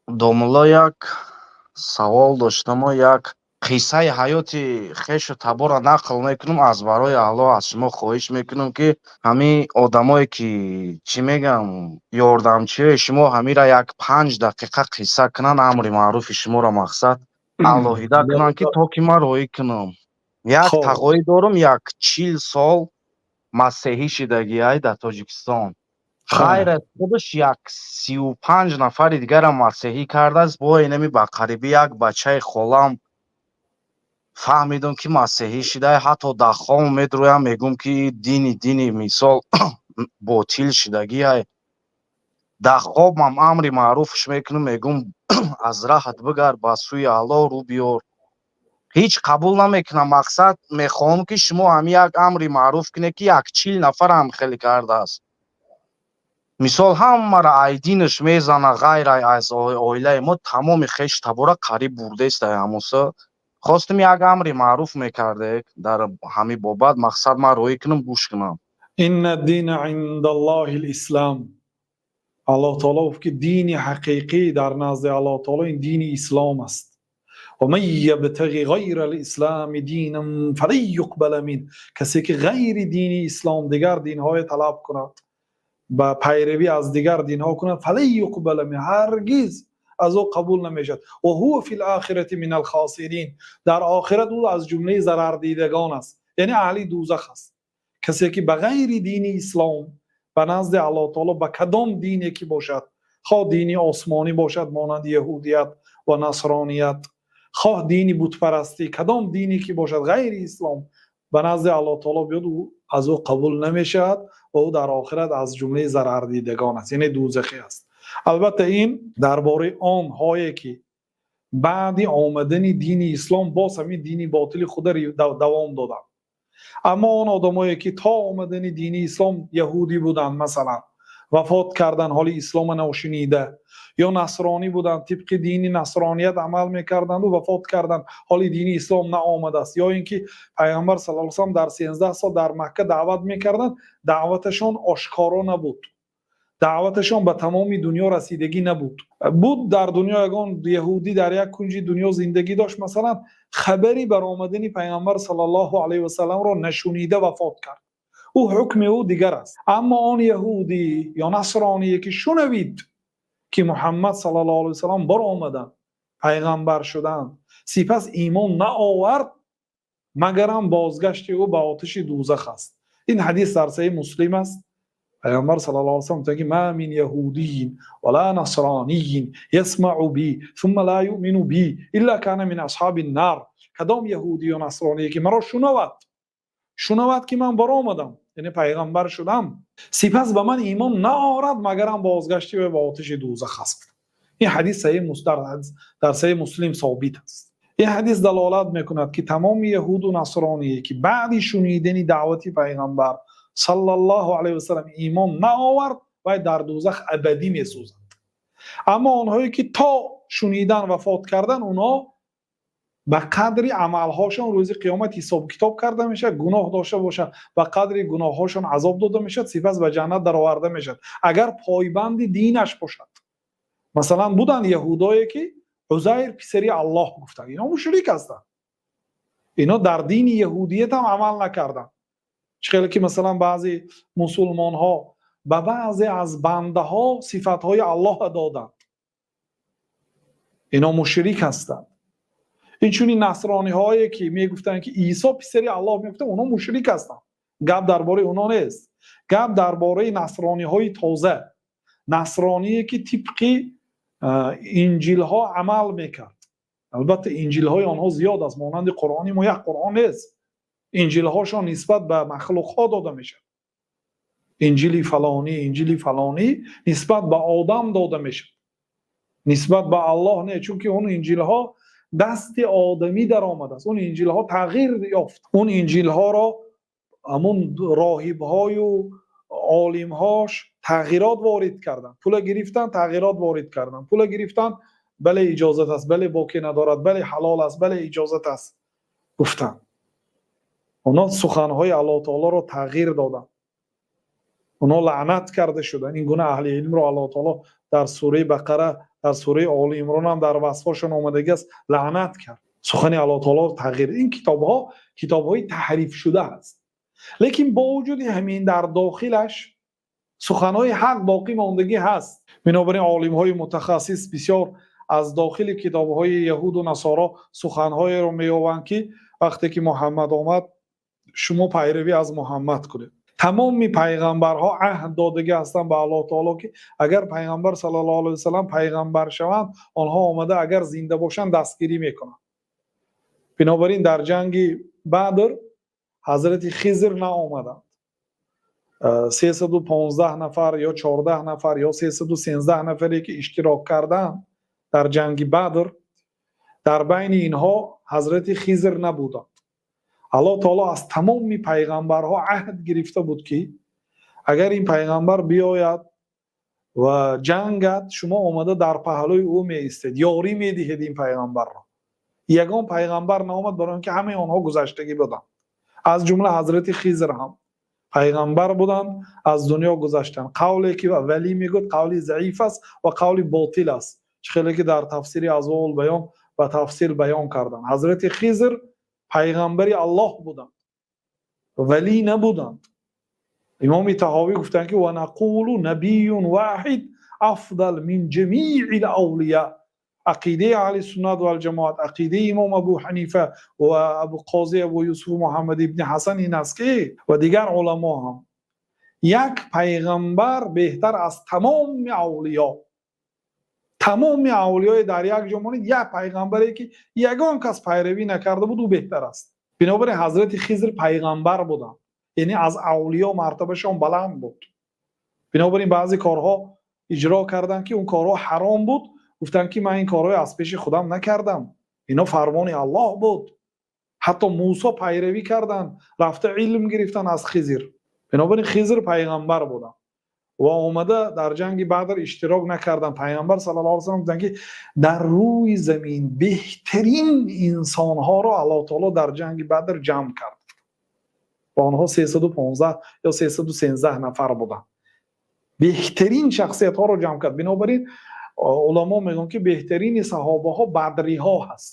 Домулло, як савол доштамо. Як қиссаи ҳаёти хешу таборро нақл мекунам. Аз барои Аллоҳ аз шумо хоҳиш мекунам, ки ҳамин одамое ки, чӣ мегӯям, ёрдамчиёи шумо, ҳамира як 5 дақиқа қисса кунанд, амри маъруфи шуморо, мақсад, алоҳида кунанд, ки то ки ман роҳӣ кунам. Як тағоӣ дорам, як 40 сол масеҳӣ шидагиай дар Тоҷикистон. Ғайр аз худаш як 35 нафари дигарам масеҳӣ кардааст. Бо инами ба қарибӣ як бачаи холам фаҳмидам, ки масеҳӣ шида. Ҳатто дар хом медурӯям, мегӯм, ки дини мисол ботил шидагиай. Дар хобам амри маъруфш мекунам, мегӯм: «Аз раҳат бигард, ба сӯи Аллоҳ рӯ биёр». Ҳеҷ қабул намекунам. Мақсад, мехоҳам, ки шумо ҳами як амри маъруф кунед, ки як 40 нафарам хеле кардааст. Мисол, ҳамаро айдинаш мезана, ғайр аз оилаи мо тамоми хешу табора қариб бурдест. Ҳамуса хостем, як амри маъруф мекардед дар ҳамин бобат. Мақсад, ман роҳӣ кунам, гӯш кунам. إن الدين عند الله الإسلام. Аллоҳ таоло гуфт, ки дини ҳақиқӣ дар назди Аллоҳ таоло ин дини ислом аст. ومن يبتغ غير الإسلام دينا فلن يقبل منه. Касе ки ғайри дини ислом дигар динҳое талаб кунад, ба пайравӣ аз дигар динҳо кунад, فلن يقبل منه, ҳаргиз аз ӯ қабул намешавад. وهو في الآخرة من الخاسرين. Дар охират ӯ аз ҷумлаи зарардидагон аст, яъне аҳли дӯзах аст. Касе ки ба ғайри дини ислом ба назди Аллоҳ таоло, ба кадом дине ки бошад, хоҳ дини осмонӣ бошад, монанди яҳудият ва насроният, хоҳ дини бутпарастӣ, кадом дине ки бошад, ғайри ислом ба назди Аллоҳ таоло биёд, ӯ аз ӯ қабул намешавад ва ӯ дар охират аз ҷумлаи зарардидагон аст, яъне дӯзахӣ аст. Албатта, ин дар бораи онҳое ки баъди омадани дини ислом боз ҳамин дини ботили худа давом доданд. Аммо он одамое ки то омадани дини ислом яҳудӣ буданд, масалан, вафот карданд ҳоли ислома ношунида, ё насронӣ буданд, тибқи дини насроният амал мекарданду вафот карданд, ҳоли дини ислом наомадааст, ё ин ки Пайғамбар صلى الله وسلم дар 13 сол дар Макка даъват мекарданд, даъваташон ошкоро набуд, даъваташон ба тамоми дунё расидагӣ набуд. Буд дар дунё ягон яҳудӣ дар як кунҷи дунё зиндагӣ дошт, масалан, хабари баромадани Пайғамбар صلى الله عليه وسلم ро нашунида вафот кард, ӯ ҳукми ӯ дигар аст. Аммо он яҳудӣ ё насроние ки шунавид, ки Муҳаммад صلى الله عليه وسلم баромаданд, пайғамбар шуданд, сипас имон наовард, магарам бозгашти ӯ ба оташи дӯзах аст. Ин ҳадис дар Саҳиҳ Муслим аст. Пайғамбар صلى الله عليه وسلم гуфтанд, ки ما من يهودي ولا نصراني يسمع بي ثم لا يؤمن بي إلا كان من أصحاب النار. Кадом яҳудӣ ё насроние ки маро шунавад, шунавад, ки ман баромадам, яъне пайғамбар шудам, сипас ба ман имон наорад, магарам бозгашти вай ба оташи дӯзах аст. Ин ҳадис дар Саҳиҳ Муслим собит аст. Ин ҳадис далолат мекунад, ки тамоми яҳуду насроние ки баъди шунидани даъвати Пайғамбар صلى الله عليه وسلم имон наовард, вай дар дӯзах абадӣ месӯзад. Аммо онҳое ки то шунидан вафот кардан, онҳо ба қадри амалҳошон рӯзи қиёмат ҳисобу китоб карда мешавад. Гуноҳ дошта бошад, ба қадри гуноҳҳошон азоб дода мешавад, сипас ба ҷаннат дароварда мешавад, агар пойбанди динаш бошад. Масалан, буданд яҳудое ки Узайр писари Аллоҳ гуфтанд. Ино мушрик ҳастанд, ино дар дини яҳудият ҳам амал накарданд. Чӣ хеле ки, масалан, баъзе мусулмонҳо ба баъзе аз бандаҳо сифатҳои Аллоҳа доданд, ино мушрик ҳастанд. Инчунин насрониҳое ки мегуфтанд, ки Исо писари Аллоҳ мегуфтанд, онҳо мушрик ҳастанд. Гап дар бораи онҳо нест, гап дар бораи насрониҳои тоза, насроние ки тибқи инҷилҳо амал мекард. Албатта, инҷилҳои онҳо зиёд аст, монанди Қуръони мо як Қуръон нест. Инҷилҳошон нисбат ба махлуқҳо дода мешавад, инҷили фалонӣ, инҷили фалонӣ нисбат ба одам дода мешавад, нисбат ба Аллоҳ не, чунки он инҷилҳо дасти одамӣ даромадааст, он инҷилҳо тағйир ёфт. Он инҷилҳоро ҳамун роҳибҳою олимҳош тағйирот ворид карданд, пула гирифтанд, тағйирот ворид карданд, пула гирифтанд, бале, иҷозат аст, бале, боке надорад, бале, ҳалол аст, бале, иҷозат аст гуфтанд. Онҳо суханҳои Аллоҳ таолоро тағйир доданд, онҳо лаънат карда шуданд. Ин гуна аҳли илмро Аллоҳ таоло дар сураи Бақара Дар сураи Оли Имрон ҳам дар васфҳошон омадагӣ аст, лаънат кард. Сухани Аллоҳ таоло тағйир. Ин китобҳо китобҳои таҳрифшуда аст. Лекин бо вуҷуди ҳамин дар дохилаш суханҳои ҳақ боқӣ мондагӣ ҳаст. Бинобар ин олимҳои мутахассис бисёр аз дохили китобҳои яҳуду насоро суханҳоеро меёбанд, ки вақте ки Муҳаммад омад, шумо пайравӣ аз Муҳаммад кунед. Тамоми пайғамбарҳо аҳд додагӣ ҳастанд ба Аллоҳ таоло, ки агар пайғамбар саллаллоҳу алайҳи васаллам пайғамбар шаванд, онҳо омада агар зинда бошанд, дастгирӣ мекунанд. Бинобар ин дар ҷанги Бадр ҳазрати Хизр наомаданд. 315 нафар ё 14 нафар ё 313 нафаре ки иштирок карданд дар ҷанги Бадр, дар байни инҳо ҳазрати Хизр набуданд. Аллоҳ таоло аз тамоми пайғамбарҳо аҳд гирифта буд, ки агар ин пайғамбар биёяд ва ҷангад, шумо омада дар паҳлӯи ӯ меистед, ёрӣ медиҳед ин пайғамбарро. Ягон пайғамбар наомад, барои он ки ҳамаи онҳо гузаштагӣ буданд, аз ҷумла ҳазрати Хизр ҳам пайғамбар буданд, аз дунё гузаштанд. Қавле ки Валӣ мегӯяд, қавли заиф аст ва қавли ботил аст, чӣ хеле ки дар тафсири Азвоул баён ба тафсил баён карданд. Ҳазрати Хизр пайғамбари Аллоҳ буданд, валӣ набуданд. Имоми Таҳовӣ гуфтанд, ки ва нақулу набиюн ваҳид афдал мин ҷамиил авлия. Ақидаи аҳли суннат валҷамоат, ақидаи имом Абу Ҳанифа ва Абу Қози Абу Юсуф Муҳаммад ибни Ҳасан ин аст, ки ва дигар уламо ҳам, як пайғамбар беҳтар аз тамоми авлиё. Тамоми авлиёи дар як ҷо монед, як пайғамбаре ки ягон кас пайравӣ накарда буд, ӯ беҳтар аст. Бинобар ин ҳазрати Хизр пайғамбар буданд, яъне аз авлиё мартабашон баланд буд. Бинобар ин баъзе корҳо иҷро карданд, ки он корҳо ҳаром буд. Гуфтанд, ки ман ин корҳои аз пеши худам накардам, ино фармони Аллоҳ буд. Ҳатто Мусо пайравӣ карданд, рафта илм гирифтанд аз Хизр. Бинобар ин Хизр пайғамбар буданд ва омада дар ҷанги Бадр иштирок накарданд. Пайғамбар саллаллоҳу алайҳи васаллам гуфтанд, ки дар рӯи замин беҳтарин инсонҳоро Аллоҳ таоло дар ҷанги Бадр ҷамъ кард ва онҳо 315 ё 313 нафар буданд. Беҳтарин шахсиятҳоро ҷамъ кард. Бинобар ин уламо мегӯянд, ки беҳтарини саҳобаҳо бадриҳо ҳаст,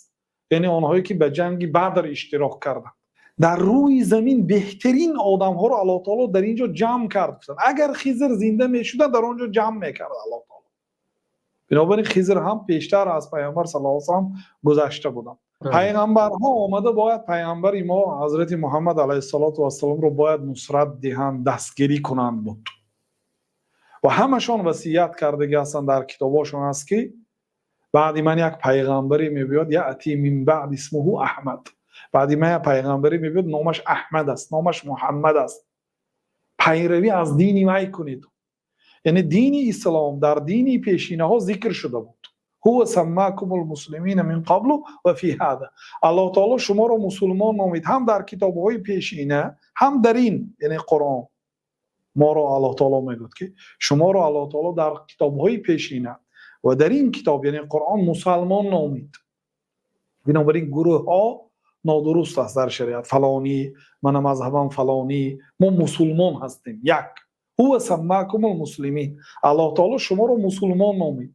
яъне онҳое ки ба ҷанги Бадр иштирок карданд. Дар рӯи замин беҳтарин одамҳоро Аллоҳ таоло дар ин ҷо ҷамъ кард, гуфтанд. Агар Хизр зинда мешуданд, дар он ҷо ҷамъ мекард Аллоҳ таоло. Бинобар ин Хизр ҳам пештар аз пайғамбар саллаллоҳу алайҳи васаллам гузашта буданд. Пайғамбарҳо омада бояд пайғамбари мо ҳазрати Муҳаммад алайҳиссалоту вассаломро бояд нусрат диҳанд, дастгирӣ кунанд буд. Ва ҳамашон васият кардагӣ ҳастанд, дар китобҳошон аст, ки баъди ман як пайғамбаре мебиёд, яъти мин баъди исмуҳу Аҳмад, баъди ман як пайғамбаре мебиёд, номаш Аҳмад аст, номаш Муҳаммад аст, пайравӣ аз дини вай кунед. Яъне дини ислом дар дини пешинаҳо зикр шуда буд. Ҳува саммакумул муслимина мин қаблу ва фи ҳада. Аллоҳ таоло шуморо мусулмон номид ҳам дар китобҳои пешина, ҳам дар ин, яъне Қуръон. Моро Аллоҳ таоло мегӯяд, ки шуморо Аллоҳ таоло дар китобҳои пешина ва дар ин китоб, яъне Қуръон, мусалмон номид. Бинобар ин гурӯҳҳо нодуруст аст дар шариат. Фалонӣ, мана мазҳабам фалонӣ, мо мусулмон ҳастем. Як ҳува саммакумул муслимин, Аллоҳ таоло шуморо мусулмон номид.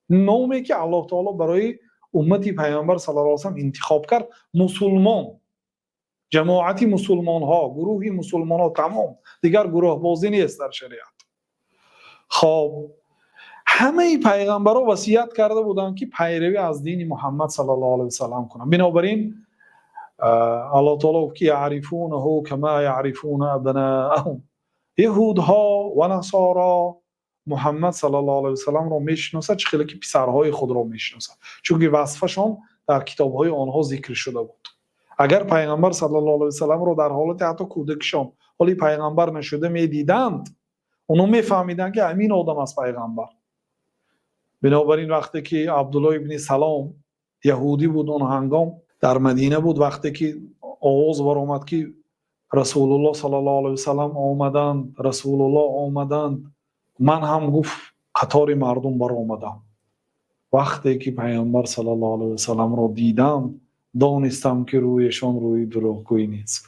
Номе ки Аллоҳ таоло барои уммати пайғамбар саллаллоҳу алайҳи васаллам интихоб кард, мусулмон, ҷамоати мусулмонҳо, гурӯҳи мусулмонҳо, тамом. Дигар гурӯҳбозӣ нест дар шариат. Хоб, ҳамаи пайғамбарҳо васият карда буданд, ки пайравӣ аз дини Муҳаммад саллаллоҳу алайҳи васаллам кунанд. Бинобар ин Аллоҳ таоло гуфт, ки яърифунаҳу кама яърифуна абнааҳум. Яҳудҳо ва насоро Муҳаммад саллаллоҳу алайҳи васалламро мешиносад, чӣ хеле ки писарҳои худро мешиносад, чунки васфашон дар китобҳои онҳо зикр шуда буд. Агар пайғамбар саллаллоҳу алайҳи васалламро дар ҳолати ҳатто кӯдакишон, ҳоли пайғамбар нашуда медиданд, онҳо мефаҳмиданд, ки ҳамин одам аст пайғамбар. Бинобар ин вақте ки Абдулло ибни Салом, яҳудӣ буд, он ҳангом дар Мадина буд, вақте ки овоз баромад, ки Расулуллоҳ саллаллоҳу алайҳи васаллам омаданд, Расулуллоҳ омаданд, ман ҳам, гуфт, қатори мардум баромадам. Вақте ки пайғамбар саллаллоҳу алайҳи васалламро дидам, донистам, ки рӯяшон рӯи дурӯғгӯӣ нест.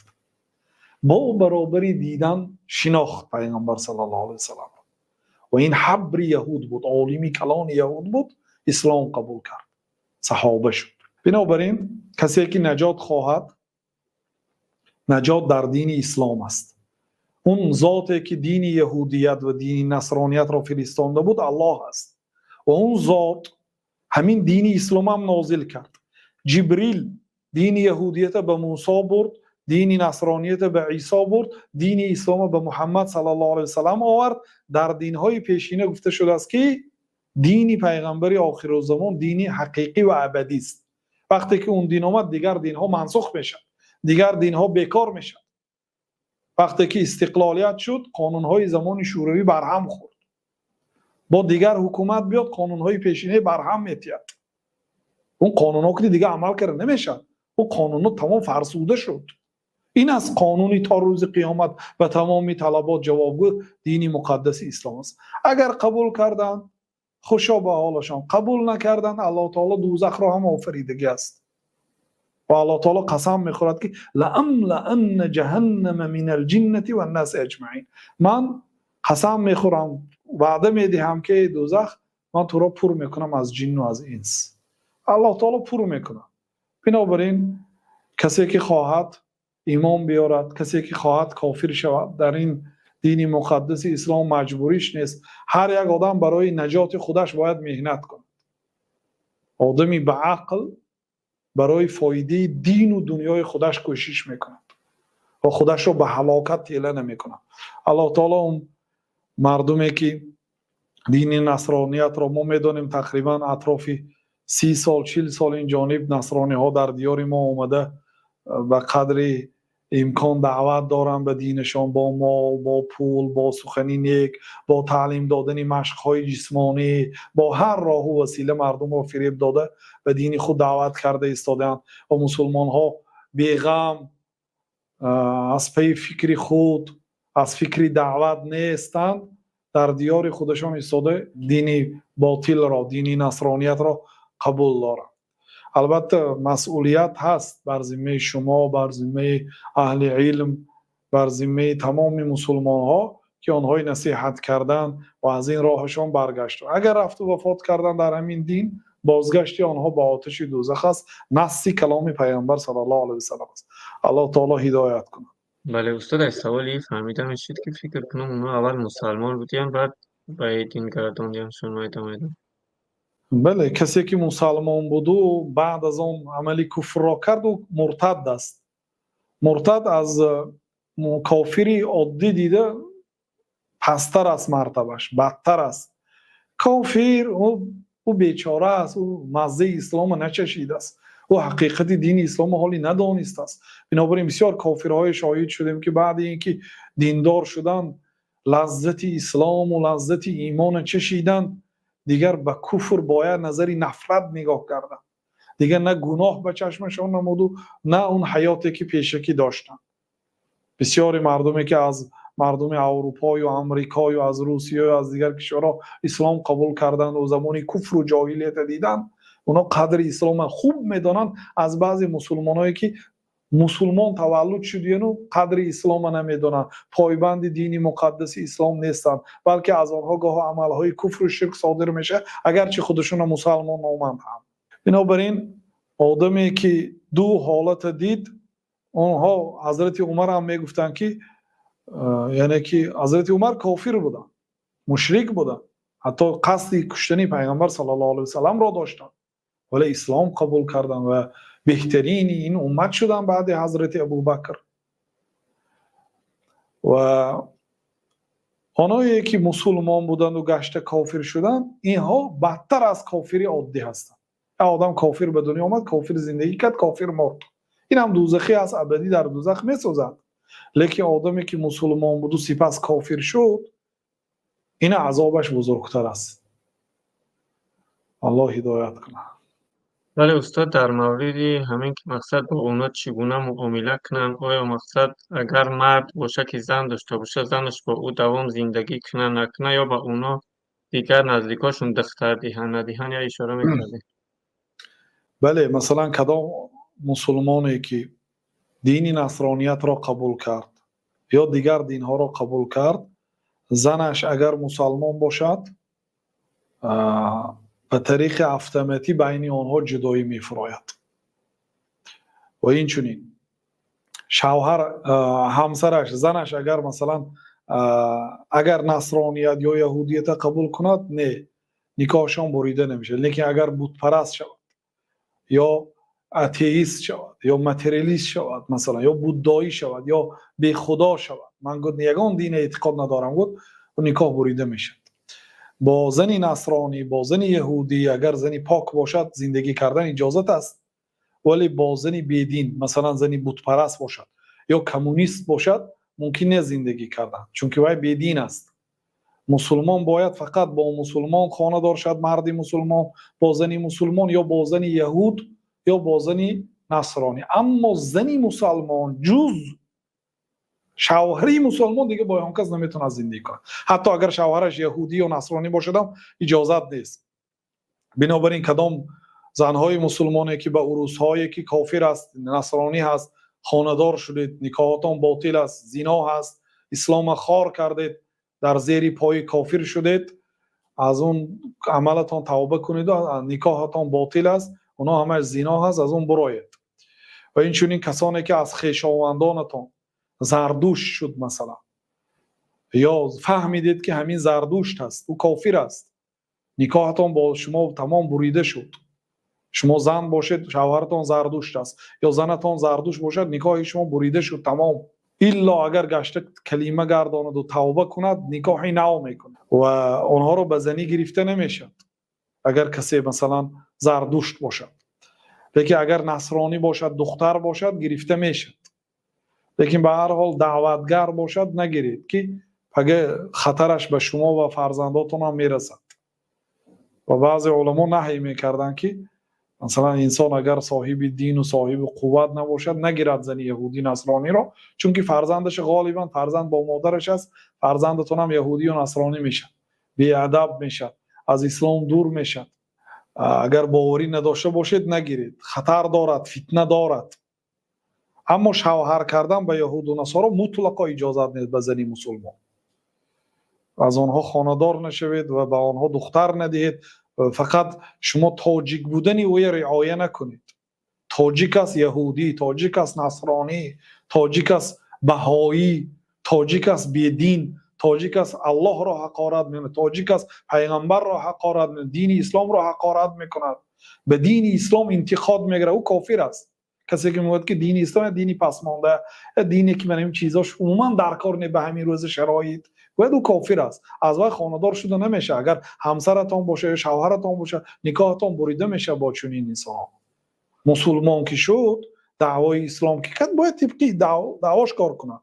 Бо баробари дидан шинохт пайғамбар саллаллоҳу алайҳи васалламро. Ва ин ҳабри яҳуд буд, олими калони яҳуд буд. Ислом қабул кард, саҳоба шуд. Бинобар ин, касе ки наҷот хоҳад, наҷот дар дини ислом аст. Он зоте ки дини яҳудият ва дини насрониятро фиристонда буд, Аллоҳ аст ва он зот ҳамин дини исломам нозил кард. Ҷибрил дини яҳудията ба Мусо бурд, дини насронията ба Исо бурд, дини ислома ба Муҳаммад саллаллоҳу алайҳи васаллам овард. Дар динҳои пешина гуфта шудааст, ки дини пайғамбари охирузамон дини ҳақиқӣ ва абадист. Вақте ки он дин омад, дигар динҳо мансух мешавад, дигар динҳо бекор мешавад. Вақте ки истиқлолият шуд, қонунҳои замони Шӯравӣ барҳам хӯрд. Бо дигар ҳукумат биёд, қонунҳои пешинаи барҳам метиҳад. Он қонунҳо ки дигар амал карда намешавад, он қонунҳо тамом фарсуда шуд. Ин аст қонуни то рӯзи қиёмат ба тамоми талабот ҷавобгӯ, дини муқаддаси ислом аст. Агар қабул карданд, хушо ба ҳолашон, қабул накарданд, Аллоҳ таоло дӯзахро ҳам офаридагӣ аст ва Аллоҳ таоло қасам мехӯрад, ки لأملأن جهنم من الجنة والناس أجمعين. Ман қасам мехӯрам, ваъда медиҳам, ки эй дӯзах, ман туро пур мекунам аз ҷинну аз инс. Аллоҳ таоло пур мекунад. Бинобар ин, касе ки хоҳад, имон биёрад, касе ки хоҳад, кофир шавад. Дар ин дини муқаддаси ислом маҷбуриш нест. Ҳар як одам барои наҷоти худаш бояд меҳнат кунад. Одами ба ақл барои фоидаи дину дунёи худаш кӯшиш мекунад ва худашро ба ҳалокат тела намекунад. Аллоҳ таоло он мардуме ки дини насрониятро, мо медонем, тақрибан атрофи 30 сол, 40 сол ин ҷониб насрониҳо дар диёри мо омада, ба қадри имкон даъват доранд ба динашон, бо мол, бо пул, бо сухани нек, бо таълим додани машқҳои ҷисмонӣ, бо ҳар роҳу васила мардумро фиреб дода, ба дини худ даъват карда истодаанд ва мусулмонҳо беғам, аз пайи фикри худ, аз фикри даъват нестанд, дар диёри худашон истода, дини ботилро, дини насрониятро қабул доранд. Албатта, масъулият ҳаст бар зиммаи шумо, бар зиммаи аҳли илм, бар зиммаи тамоми мусулмонҳо, ки онҳои насиҳат кардан ва аз ин роҳашон баргаштанд. Агар рафту вафот кардан дар ҳамин дин, бозгашти онҳо ба оташи дӯзах аст. Насси каломи Пайғамбар саллаллоҳу алайҳи васаллам аст. Аллоҳ таоло ҳидоят кунад. Бале, устод, аз саволи фаҳмида мешуд, ки фикр кунам, онҳо аввал мусалмон будиянд, баъд ба дин гардондияншон, майда майда. Бале, касе ки мусалмон буду баъд аз он амали куфрро кард, ӯ муртад аст. Муртад аз кофири оддӣ дида пасттар аст, мартабаш бадтар аст. Кофир ӯ бечора аст, ӯ маззаи ислома начашидааст, ӯ ҳақиқати дини ислома ҳоле надонистааст. Бинобар ин, бисёр кофирҳое шоҳид шудем, ки баъди ин ки диндор шуданд, лаззати ислому лаззати имона чашиданд, дигар ба куфр бо як назари нафрат нигоҳ карданд. Дигар на гуноҳ ба чашмашон намуду, на он ҳаёте ки пешакӣ доштанд. Бисёри мардуме ки аз мардуми Аврупою Амрикою аз Русияю аз дигар кишварҳо ислом қабул карданду замони куфру ҷоҳилията диданд, онҳо қадри ислома хуб медонанд аз баъзе мусулмоное ки мусулмон таваллуд шудияну қадри ислома намедонанд, пойбанди дини муқаддаси ислом нестанд, балки аз онҳо гоҳо амалҳои куфру ширк содир мешавад, агарчи худашонро мусалмон номанд ҳам. Бинобар ин, одаме ки ду ҳолата дид, онҳо, Ҳазрати Умар ҳам мегуфтанд, ки, яъне ки Ҳазрати Умар кофир буданд, мушрик буданд, ҳатто қасди куштани Пайғамбар саллаллоҳу алайҳи васалламро доштанд, вале ислом қабул карданд ва беҳтарини ин уммат шуданд баъди Ҳазрати Абубакр. Ва оное ки мусулмон буданду гашта кофир шуданд, инҳо бадтар аз кофири оддӣ ҳастанд. Одам кофир ба дунё омад, кофир зиндагӣ кард, кофир мурд, ин ҳам дӯзахӣ аст, абадӣ дар дӯзах месӯзад. Лекин одаме ки мусулмон буду сипас кофир шуд, ина азобаш бузургтар аст. Аллоҳ ҳидоят кунад. Бале, устод, дар мавриди ҳамин ки мақсад бо онҳо чӣ гуна муомила кунанд, оё мақсад агар мард бошад, ки зан дошта бошад, занаш бо ӯ давом зиндагӣ кунад, накунад, ё ба онҳо дигар наздикошон духтар диҳанд, надиҳанд, я ишора мекардем? Бале, масалан, кадом мусулмоне ки дини насрониятро қабул кард ё дигар динҳоро қабул кард, занаш агар мусалмон бошад. Ба тариқи автоматӣ байни онҳо ҷудоӣ мефурояд. Ва инчунин шавҳар, ҳамсараш, занаш агар, масалан, агар насроният ё яҳудията қабул кунад, не, никоҳшон бурида намешавад. Лекин агар бутпараст шавад ё атеист шавад ё материалист шавад, масалан, ё буддоӣ шавад ё бехудо шавад, ман гуфт, ягон дине эътиқод надорам, гуфт, никоҳ бурида мешавад. Бо зани насронӣ, бо зани яҳудӣ, агар зани пок бошад, зиндагӣ кардан иҷозат аст, вале бо зани бедин, масалан, зани бутпараст бошад ё коммунист бошад, мумкин нест зиндагӣ кардан, чунки вай бедин аст. Мусулмон бояд фақат бо мусулмон хонадор шавад, марди мусулмон бо зани мусулмон ё бо зани яҳуд ё бо зани насронӣ. Аммо зани мусалмон ҷуз шавҳари мусулмон дига бо он кас наметавонад зиндагӣ кунад. Ҳатто агар шавҳараш яҳудӣ ё насронӣ бошадам, иҷозат нест. Бинобар ин, кадом занҳои мусулмоне ки ба урусҳое ки кофир аст, насронӣ ҳаст, хонадор шудед, никоҳатон ботил аст, зино ҳаст, ислома хор кардед, дар зери пои кофир шудед, аз он амалатон тавба кунеду никоҳатон ботил аст, онҳо ҳамаш зино ҳаст, аз он буроед. Ва инчунин касоне ки аз хешовандонатон Зардушт шуд, масалан, ё фаҳмидед ки ҳамин Зардушт аст, ӯ кофир аст, никоҳатон бо шумо тамом бурида шуд. Шумо зан бошед, шавҳаратон Зардушт аст ё занатон Зардушт бошад, никоҳи шумо бурида шуд тамом, илло агар гашта калима гардонаду тавба кунад, никоҳи нав мекунад ва онҳоро ба занӣ гирифта намешавад, агар касе, масалан, Зардушт бошад. Лекин агар насронӣ бошад, духтар бошад, гирифта мешавад. Лекин ба ҳар ҳол даъватгар бошад, нагиред, ки пага хатараш ба шумо ва фарзандотон ҳам мерасад. Ва баъзе уламо наҳй мекарданд, ки масалан, инсон агар соҳиби дину соҳиби қувват набошад, нагирад зани яҳудӣ, насрониро, чунки фарзандаш, ғолибан фарзанд бо модараш аст, фарзандатон ҳам яҳудию насронӣ мешавад, беадаб мешавад, аз ислом дур мешавад. Агар боварӣ надошта бошед, нагиред, хатар дорад, фитна дорад. Аммо шавҳар кардан ба яҳуду насоро мутлақо иҷозат нест ба зани мусулмон. Аз онҳо хонадор нашавед ва ба онҳо духтар надиҳед. Фақат шумо тоҷик будани ӯя риоя накунед. Тоҷик аст, яҳудӣ, тоҷик аст, насронӣ, тоҷик аст, баҳоӣ, тоҷик аст, бедин, тоҷик аст, Аллоҳро ҳақорат мекунад, тоҷик аст, пайғамбарро ҳақорат мекунад, дини исломро ҳақорат мекунад, ба дини ислом интиқод мегирад, ӯ кофир аст. Касе ки мегӯяд, ки дини ислом дини пасмонда, дине ки ман ин чизош умуман дар кор не ба ҳамин рӯзи шароит, гӯяд, ӯ кофир аст. Аз вай хонадор шуда намешавад. Агар ҳамсаратон бошад ё шавҳаратон бошад, никоҳатон бурида мешавад бо чунин инсонҳо. Мусулмон ки шуд, даъвои ислом ки кард, бояд тибқи даъвош кор кунад.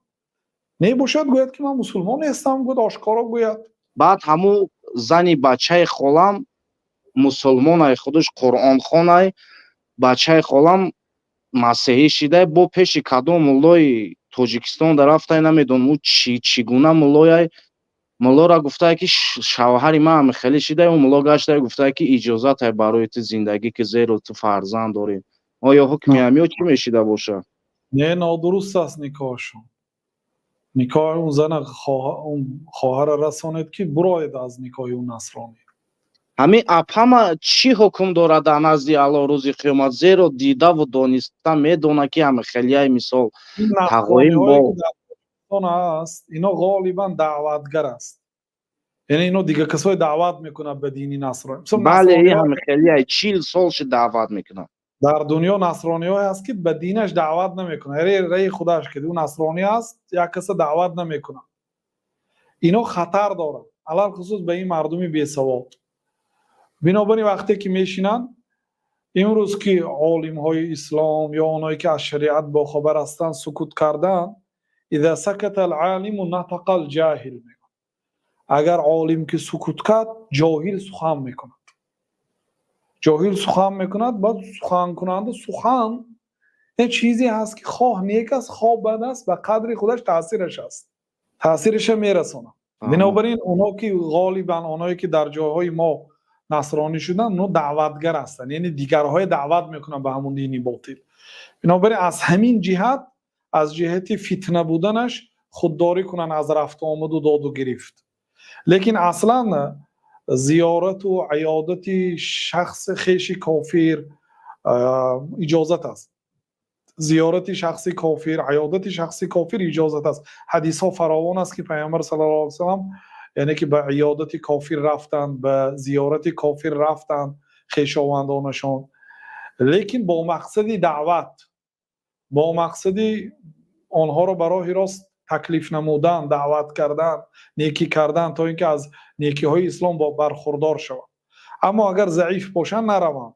Не бошад, гӯяд, ки ман мусулмон нестам, гӯяд, ошкоро гӯяд. Баъд ҳамун зани бачаи холам мусулмонай, худаш қуръонхонай, бачаи холам масеҳӣ шидай, бо пеши кадом муллои Тоҷикистон дарафтай, намедонам ӯ чӣ гуна муллояй, муллора гуфтае, ки шавҳари ман хеле шидай. Ӯ мулло гаштае, гуфтае, ки иҷозатай барои ту зиндагӣ ки, зеро ту фарзанд дорӣ. Оё ҳукми ҳамиё чӣ мешида бошад? Не, нодуруст аст никоҳшон. Никоҳи он зана, он хоҳара расонед, ки буроед аз никоҳи он насронӣ. Ҳамин апама чӣ ҳукм дорад дар назди Аллоҳ рӯзи қиёмат, зеро дидаву дониста медонад, ки ҳами хелияи, мисол, тағоим бо аст, ино ғолибан даъватгар аст, яъне ино дигар касое даъват мекунад ба дини насронӣ. Бале, ҳами хелияй 40 сол ши даъват мекунад. Дар дунё насрониҳое ҳаст, ки ба динаш даъват намекунад, раи худаш ки ӯ насронӣ аст, як каса даъват намекунад. Ино хатар дорад, алалхусус ба ин мардуми бесавод. Бинобар ин, вақте ки мешинанд имрӯз, ки олимҳои ислом ё оное ки аз шариат бохабар ҳастанд, сукут карданд, إذا سكت العالم نطق الجاهل, агар олим ки сукут кард, ҷоҳил сухан мекунад. Ҷоҳил сухан мекунад. Баъд суханкунанда сухан як чизе ҳаст, ки хоҳ нек аст, хоҳ бад аст, ба қадри худаш таъсираш аст, таъсираша мерасонад. Бинобар ин, онҳо ки ғолибан оное ки дар ҷойҳои мо насронӣ шуданд, онҳо даъватгар ҳастанд, яъне дигарҳое даъват мекунанд ба ҳамон дини ботил. Бинобар ин, аз ҳамин ҷиҳат, аз ҷиҳати фитна буданаш, худдорӣ кунанд аз рафту омаду доду гирифт. Лекин аслан Зиёрату иёдати шахси хеши кофир иҷозат аст. Зиёрати шахси кофир, иёдати шахси кофир иҷозат аст. Ҳадисҳо фаровон аст, ки Паёмбар саллаллоҳу алайҳи васаллам, яъне ки ба иёдати кофир рафтанд, ба зиёрати кофир рафтанд, хешовандонашон, лекин бо мақсади даъват, бо мақсади онҳоро ба роҳи рост таклиф намудан, даъват кардан, некӣ кардан, то ин ки аз некиҳои ислом бархурдор шаванд. Аммо агар заиф бошанд, нараванд.